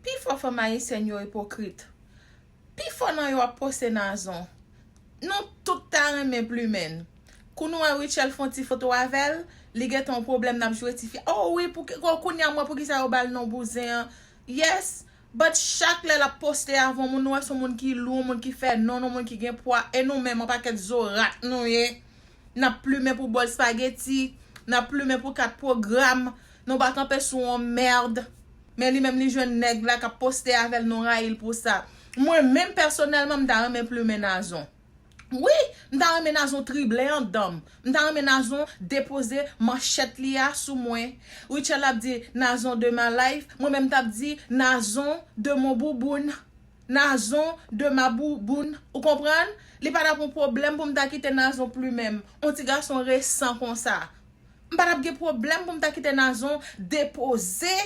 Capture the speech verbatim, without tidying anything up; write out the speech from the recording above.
Pifò fanm ayisyèn yo ipokrit. Pifò nan yo ap poste Nazon. Nou tout ta renmen plimen l. Kou nou wè Rutshelle fè yon ti foto avè l, li gentan yon pwoblèm, n ap jwe tifi. Oh wi, pou kounye a m wè poukisa yo ba l non bouzen an. Yes, but chak lè l ap poste avè yon moun, nou wè se yon moun ki lou, yon moun ki fè non, yon moun ki gen pwa, e nou menm yon pakèt zo rat nou ye. N ap plimen pou bòl spageti, n ap plimen pou kat pwogram, nou pa kanpe sou yon mèd. Men li menm li jwenn nèg la k ap poste avè l, nou rayi l pou sa. Mwen menm pèsonèlman, m ta renmen plimen Nazon. Wi, m ta renmen Nazon trible anndan m. M ta renmen Nazon depoze manchèt li a sou mwen. Rutshelle ap di Nazon de ma life, mwen menm m t ap di Nazon de mon bouboun. Nazon de ma bouboun. Ou konprann? Li pa t ap yon pwoblèm pou m ta kite Nazon plimen m. Yon ti gason resan konsa. M pa t ap gen pwoblèm pou m ta kite Nazon depoze